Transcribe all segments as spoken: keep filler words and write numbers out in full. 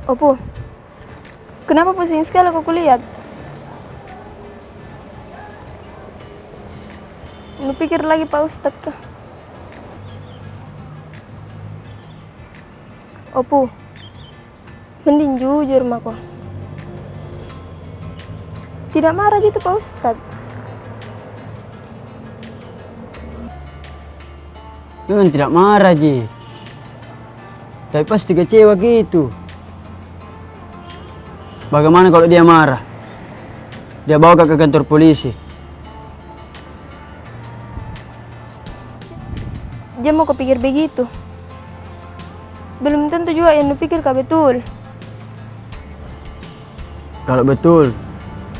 Opu, kenapa pusing sekali ko kulihat? Nu pikir lagi Pak Ustadz kah? Opu, mending jujur mako. Tidak marah ji itu Pak Ustadz. Memang tidak marah ji. Tapi pasti kecewa gitu. Bagaimana kalau dia marah? Dia bawa ka ke kantor polisi. Jangan mako pikir begitu. Belum tentu juga yang nu pikir ka betul. Kalau betul,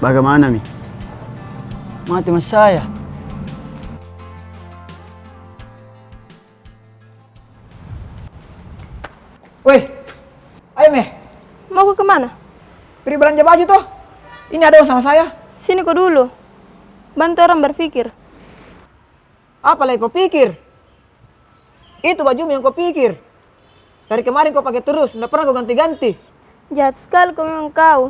bagaimana mi? Mati mas saya. Weh, ayo meh. Mau ko kemana? Pergi belanja baju toh. Ini ada uang sama saya. Sini ko dulu. Bantu orang berpikir. Apa lagi ko pikir? Itu bajum yang ko pikir. Dari kemarin ko pake terus, nda pernah ko ganti-ganti. Jahat sekali ko memang kau.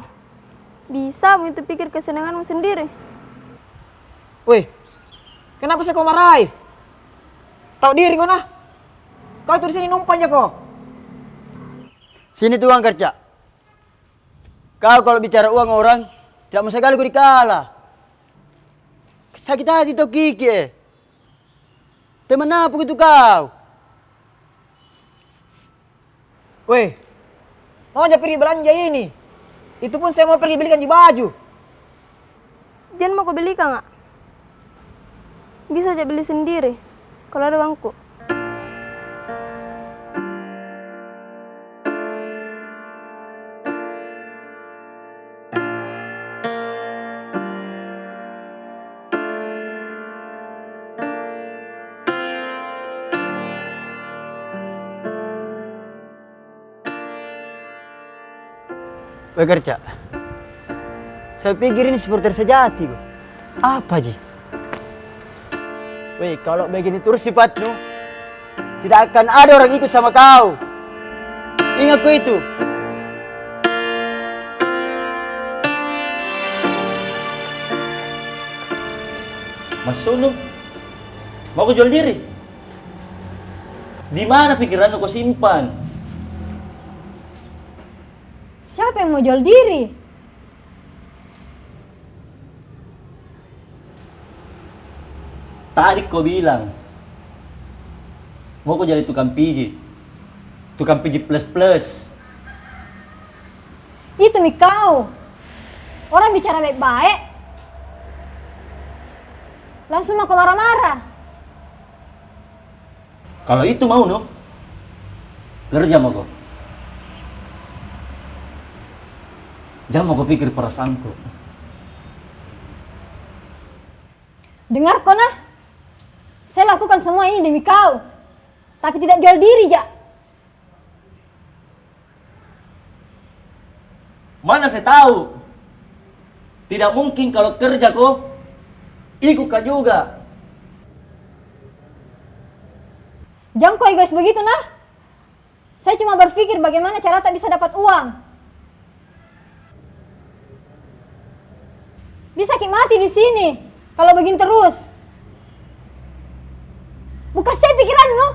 Bisamu itu pikir kesenanganmu sendiri. Weh, kenapa sih ko marahi? Tau diri ko nah. Kau itu di sini numpang jako. Sini tuang kerja. Kau kalau bicara uang orang, tidak mau sekali ko dikala. Sakit hati toh Kiki eh. Teman apa gitu kau? Weh, mau ja pergi belanja ini. Itu pun saya mau pergi belikan ji baju. Jan mako belikan, Kak. Bisa ja beli sendiri kalau ada uangku. Bekerja. Saya pikir ini supporter sejati ko. Apa ji? Weh, kalau begini terus sifatmu, tidak akan ada orang ikut sama kau. Ingat ko itu. Mas Sunu, mau ko jual diri? Di mana pikiranmu ko simpan? Siapa yang mau jual diri? Tadi ko bilang, mau ko jadi tukang pijit. Tukang pijit plus-plus. Itu mi kau. Orang bicara baik-baik, langsung mako marah-marah. Kalau itu mau nu, kerja mako. Jangan mako pikir perasaanku. Dengar ko nah, saya lakukan semua ini demi kau, tapi tidak jual diri ja. Mana saya tahu? Tidak mungkin kalau kerja ko, ikut ka juga. Jangan ko egois begitu nah. Saya cuma berpikir bagaimana cara ta bisa dapat uang. Bisa ki mati di sini kalau begini terus. Buka saya pikiran, no?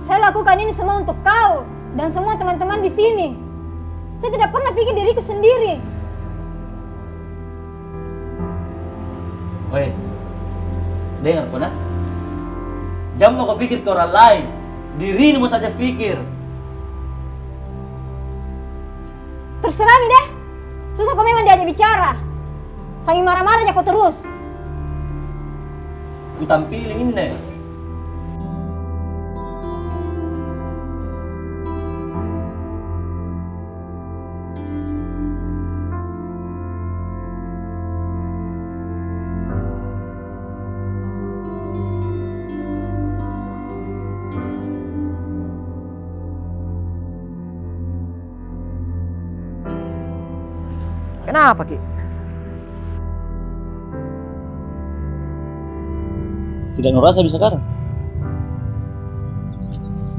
Saya lakukan ini semua untuk kau dan semua teman-teman di sini. Saya tidak pernah pikir diriku sendiri. Weh, dengar ko nah. Jangan mako pikir ke orang lain. Dirimu saja pikir. Terserah mi deh. Susah ko memang diajak bicara. Sambil marah-marah jako terus. Kutampili inne. Kenapa ki? Tidak nurasa bisa sekarang.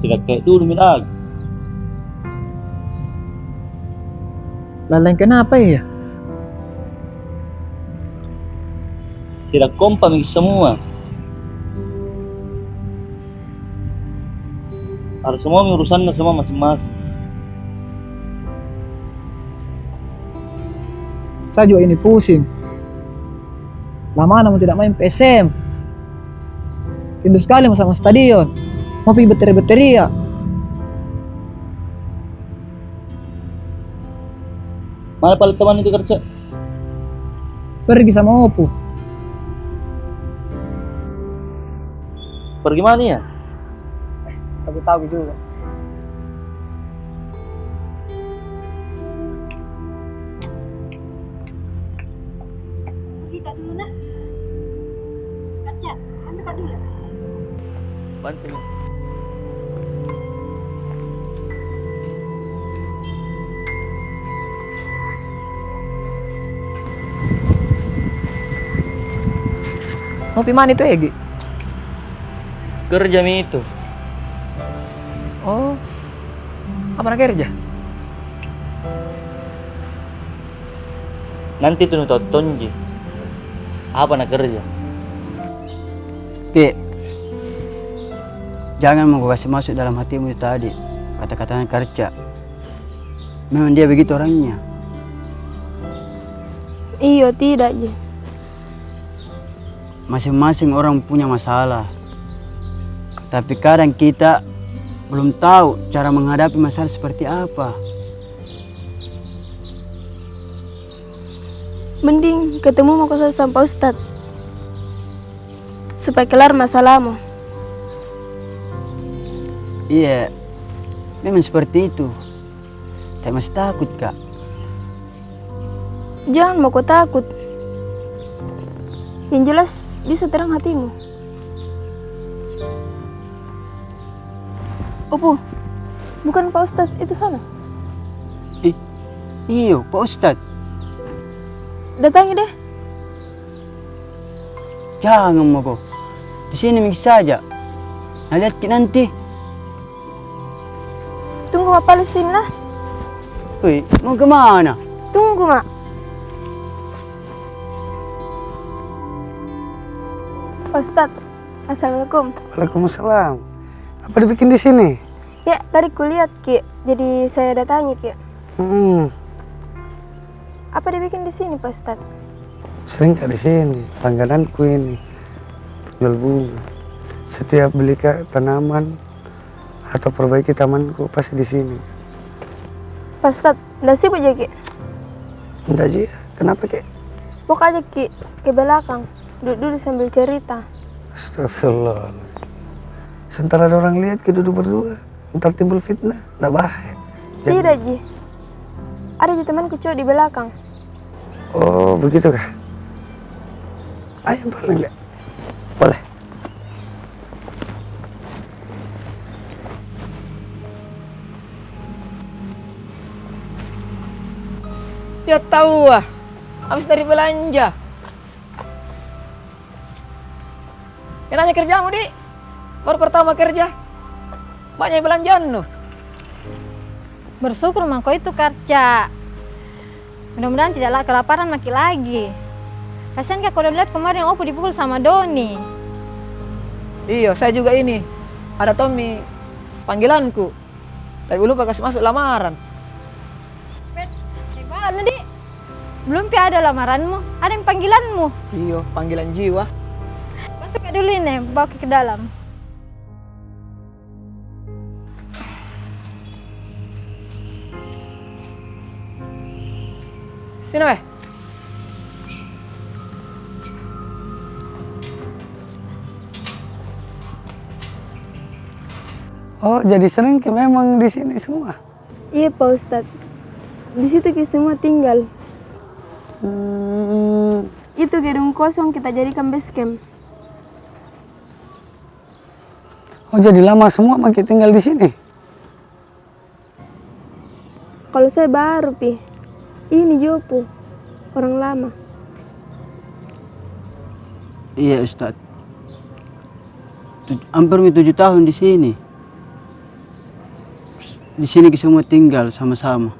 Tidak kayak dulu mi lagi. Lalang kenapa iya? Tidak kompak mi semua. Ada semua mi urusanna semua masing-masing. Saya juga ini pusing. Lamana mo tidak main P S M. Rindu sekali mo sama stadion. Mo pi batteria-batteria. Mana pale teman itu kerja? Pergi sama Opu. Pergi mana iya? Aku tahu juga. Pergi kak dulu nah. Kaca, anda kak dulu. Bantu mi. Mau pi mana itu, Egi? Kerja mi itu. Oh, apa na kerja? Nanti tu nu tau tonji apa na kerja. Ki, jangan mako kasih masuk dalam hatimu itu tadi kata-katanya Karca. Memang dia begitu orangnya. Iyo, tidak ji. Masing-masing orang punya masalah. Tapi kadang kita belum tahu cara menghadapi masalah seperti apa. Mending ketemu mako sama Pak Ustadz supaya kelar masalahmu. Iya, memang seperti itu. Tapi masih takut ka. Jangan mako takut. Yang jelas bisa terang hatimu. Opu, bukan Pak Ustadz itu sana? Ih, iyo, Pak Ustadz. Datangi deh. Jangan mako. Di sini miki saja. Na lihat ki nanti. Tunggu ma pale sini nah. Woi, mau kemana? Tunggu ma. Pak Ustadz, assalamualaikum. Waalaikumsalam. Apa dibikin di sini? Ya, tadi kulihat ki, jadi saya datangi ki. Hmm. Apa dibikin di sini, Pak Ustadz? Sering ka di sini, langgananku ini, penjual bunga. Setiap beli ka tanaman atau perbaiki tamanku, pasti di sini. Pak Ustadz, ndak sibuk ja ki? Ndak ji, kenapa ki? Mau ka ajak ki ke belakang, duduk-duduk sambil cerita. Astagfirullahaladzim. Sementara ada orang lihat ki duduk berdua. Ntar timbul fitnah, ndak baik. Tidak ji. Ada ji temanku cowok di belakang. Oh, begitu kah? Ayo, paling deh. Boleh. Ya tahu ah, habis dari belanja. Enaknya kerjamu, Dik. Baru pertama kerja. Banyak belanjaannu. Bersyukur mako itu, Karca. Mudah-mudahan tidak la-, kelaparan maki lagi. Kasihan ka, kodong lihat kemarin Opu dipukul sama Doni. Iyo, saya juga ini. Ada tommi panggilanku. Tapi belum pa kasih masuk lamaran. Weh, hebatnu, Dik. Belum pi ada lamaranmu, ada yang panggilanmu. Iyo, panggilan jiwa. Masuk ka dulu ini, bawa ki ke dalam. Sini, weh. Oh, jadi sering ki memang di sini semua? Iya, Pak Ustadz. Di situ ki semua tinggal. Hmm. Itu gedung kosong kita jadikan base camp. Oh, jadi lama semua maki tinggal di sini? Kalau saya baru pi. Ini ji Opu, orang lama. Iya, Ustadz. Tu-, hampir mi tujuh tahun di sini. Di sini ki semua tinggal sama-sama.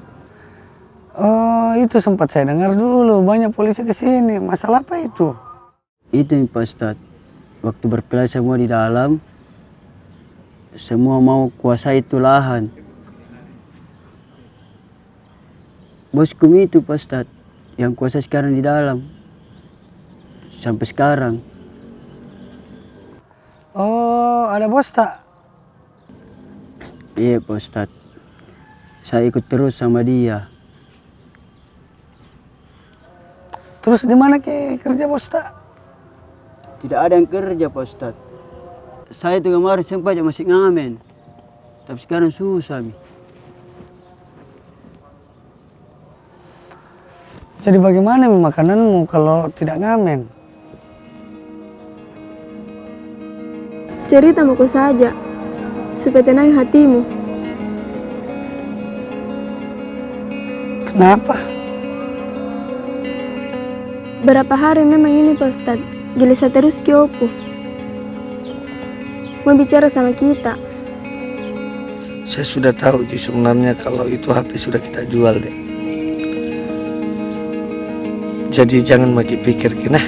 Oh, itu sempat saya dengar dulu, banyak polisi ke sini. Masalah apa itu? Itu mi, Pak Ustadz. Waktu berkelahi semua di dalam, semua mau kuasai itu lahan. Bosku mi itu, Pak Ustadz, yang kuasai sekarang di dalam. Sampai sekarang. Oh, ada bos tak? Iya, Pak Ustadz. Saya ikut terus sama dia. Terus di mana ki kerja, Pak Ustadz? Tidak ada yang kerja, Pak Ustadz. Saya itu kemarin sempat masih ngamen, tapi sekarang susah mi. Jadi bagaimana mi makananmu kalau tidak ngamen? Cerita mako saja, supaya tenang hatimu. Kenapa? Berapa hari memang ini, Pak Ustadz, gelisah terus ki opo. Mau bicara sama kita. Saya sudah tahu ji sebenarnya kalau itu H P sudah kita jual, Dek. Jadi jangan maki pikir ki, nah.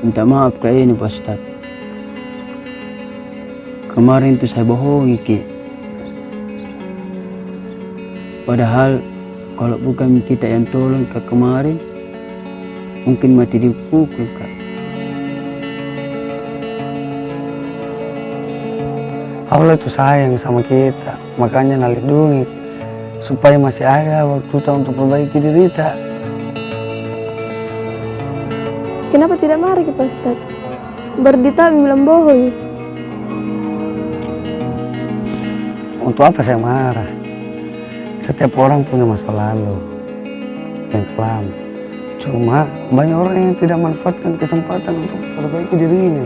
Minta maaf ka ini, Pak Ustadz. Kemarin tu saya bohongi ki. Padahal kalau bukan kita yang tolong ka kemarin, mungkin mati dipukul ka. Allah tu sayang sama kita, makanya nalindungi ki, supaya masih ada waktuta untuk perbaiki dirita. Kenapa tidak marah ki, Pak Ustadz? Baru ditau mi bilang bohong. Untuk apa saya marah? Setiap orang punya masa lalu yang kelam. Cuma banyak orang yang tidak manfaatkan kesempatan untuk perbaiki dirinya.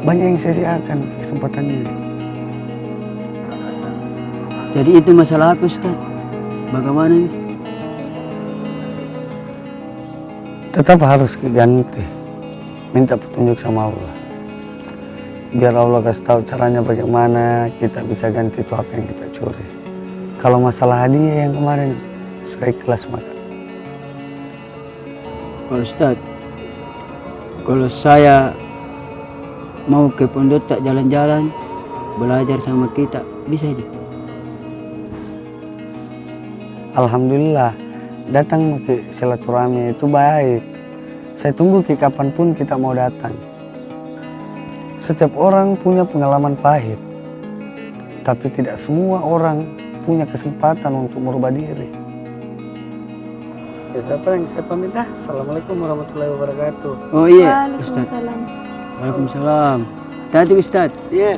Banyak yang sia-siakan kesempatannya. Jadi itu masalah apa, Ustaz? Bagaimana ini? Tetap harus ki ganti. Minta petunjuk sama Allah. Biar Allah kasih tahu caranya bagaimana kita bisa ganti itu apa yang kita curi. Kalau masalah hadiah yang kemarin, sudah ikhlas maka. Pak Ustadz, kalau saya mau ke pondok tak jalan-jalan, belajar sama kita, bisa aja. Alhamdulillah, datang maki silaturahmi itu baik. Saya tunggu ki kapanpun kita mau datang. Setiap orang punya pengalaman pahit, tapi tidak semua orang punya kesempatan untuk merubah diri. Ya, siapa yang saya pamit dah? Assalamualaikum warahmatullahi wabarakatuh. Oh iya, Ustaz. Waalaikumsalam. Waalaikumsalam. Tadi, Ustaz. Iya.